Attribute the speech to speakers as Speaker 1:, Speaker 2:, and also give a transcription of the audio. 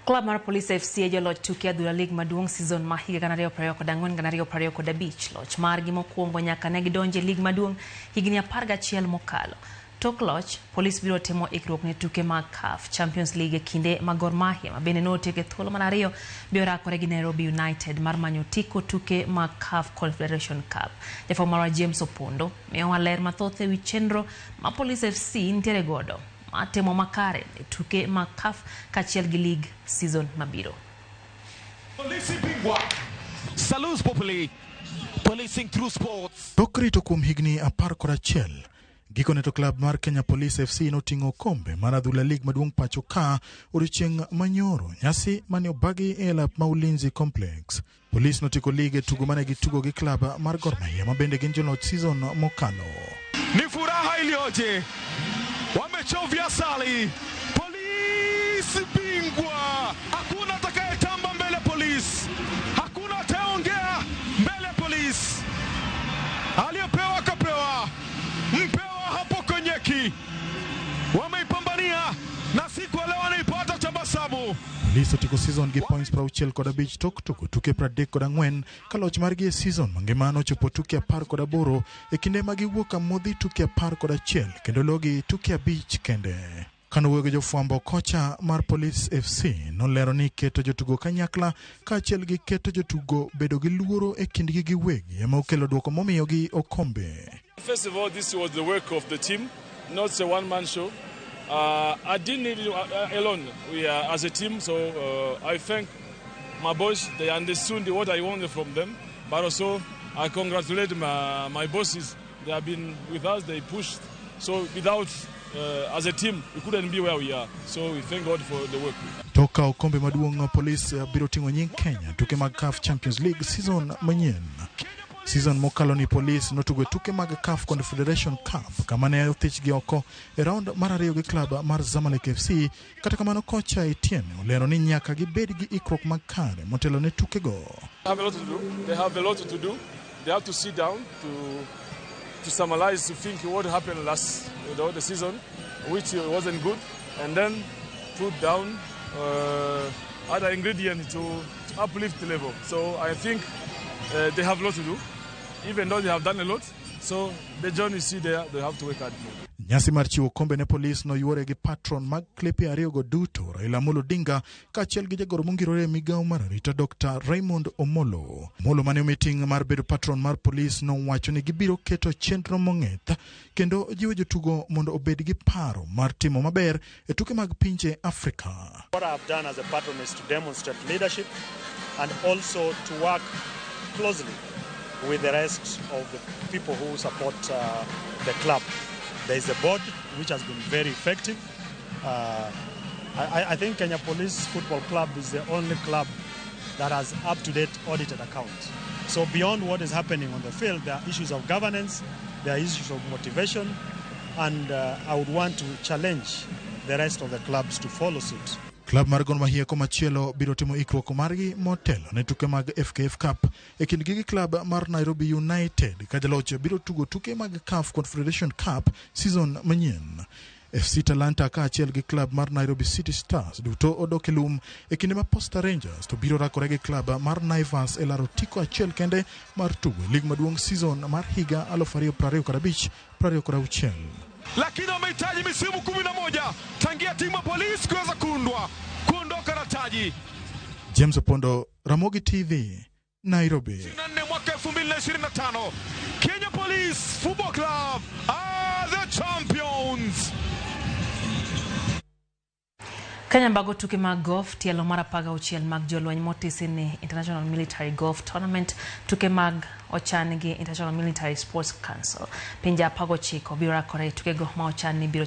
Speaker 1: Klab mar Police FC e joloch tuke adhula lig maduong' season ma higa 2024-2025. Loch margi mokwongo nyaka ne gidonje lig maduong' higni 11 mokalo. Tok loch, Police biro timo ikruok ne tuke mag CAF Champions League e kinde ma Gor Mahia ma bende notieko e thuolo mar ariyo biro rakore gi Nairobi United mar manyo otiko tuke mag CAF Confederation Cup. Jafwambo marwa James Opondo miyowa ler mathoth ewi chenro ma Police FC nitiere godo mar timo makare e tuke mag CAF kaachiel gi league season mabiro.
Speaker 2: Polisi bingwa. Salus Populi. Policing through sports.
Speaker 3: Tok rito kuom higni 11, gikone to klab mar Kenya Police FC noting'o okombe mar adhula lig maduong' pacho ka odiochieng' manyoro, nyasi mane obagi e lap ma Ulinzi Complex. Police notieko lig e tugo mane gitugo gi klab mar Gor Mahia ma bende gin joloch season mokalo.
Speaker 2: Ni furaha iliyoje! Wamechovya asali. Polisi bingwa. Hakuna atakayetamba mbele polisi. Hakuna atayeongea mbele polisi. Aliyepewa akapewa. Mpewa hapo konyeki. Wameipambania na siku ya leo wanaipata tabasamu.
Speaker 3: Police otieko season gi points 65 tok tugo tuke 34 ka loch margi e season mangima nochopo tuke 18 e kinde ma giwuok amodhi tuke 11 kendo logi tuke 5 kende. Kanowuoyo gi jofwambo, kocha mar Police FC nolero ni keto jotugo kanyakla kaachiel gi keto jotugo bedo gi luoro e kindgi giwegi ema okelo duoko momiyogi okombe.
Speaker 4: First of all, this was the work of the team, not a one-man show. I didn't need it alone. We are as a team, so I thank my boys. They understood what I wanted from them, but also I congratulate my bosses. They have been with us. They pushed. So without, as a team, we couldn't be where we are. So we thank God for the work.
Speaker 3: Tok kawo okombe maduong', Police biro ting'o nying Kenya tuke mag CAF Champions League season manyien. Season mokalo ni Police notugo e tuke mag CAF Confederation Cup kama ne othichgi oko e round mar ariyo gi klab mar Zamalek FC. Kata kamano, kocha Etienne olero ni nyaka gibed gi ikruok makare motelo ne tukego.
Speaker 4: They have a lot to do. They have a lot to do. They have to sit down to summarize, to think what happened last the season, which wasn't good, and then put down other ingredients to uplift the level. So I think they have a lot to do, even though they have done a lot. So the journey is still there. They have to work hard more.
Speaker 3: Nyasi mar chiwo kombe ne Police noyuore gi patron mag klepe ariyogo duto, Raila Amolo Odinga kaachiel gi jagoro mongirore e migawo mar arita, Dr. Raymond Omolo. Omolo mane omi ting' mar bedo patron mar Police nowacho ni gibiro keto chenro mong'ith kendo jiwo jotugo mondo obed gi paro mar timo maber e tuke mag pinje Afrika.
Speaker 5: What I've done as a patron is to demonstrate leadership and also to work closely with the rest of the people who support the club. There is a board which has been very effective. I think Kenya Police Football Club is the only club that has up-to-date audited accounts. So beyond what is happening on the field, there are issues of governance, there are issues of motivation, and I would want to challenge the rest of the clubs to follow suit.
Speaker 3: Klab mar Gor Mahia komachielo biro timo ikruok margi motelo ne tuke mag FKF Cup e kindgi gi klab mar Nairobi United ka jaloch biro tugo tuke mag CAF Confederation Cup season manyien. FC Talanta kaachiel gi klab mar Nairobi City Stars duto odok e lum e kinde ma Posta Rangers to biro rakore gi klab mar Naivas e laro otiko achiel kende mar tugo e lig maduong' season mar higa 2025-26.
Speaker 2: Lakini wamehitaji misimu 11 tangia timu ya polisi kuweza kuundwa kuondoka na taji.
Speaker 3: James Opondo, Ramogi TV, Nairobi.
Speaker 2: 24 mwaka 2025, Kenya Police Football Club are the champions.
Speaker 1: Kenya mbago tuke mag golf tielo mar 16 mag jolweny motisi ni International Military Golf Tournament, tuke mag ochan gi International Military Sports Council. Pinje 19 biro rakore e tukego ma ochan ni biro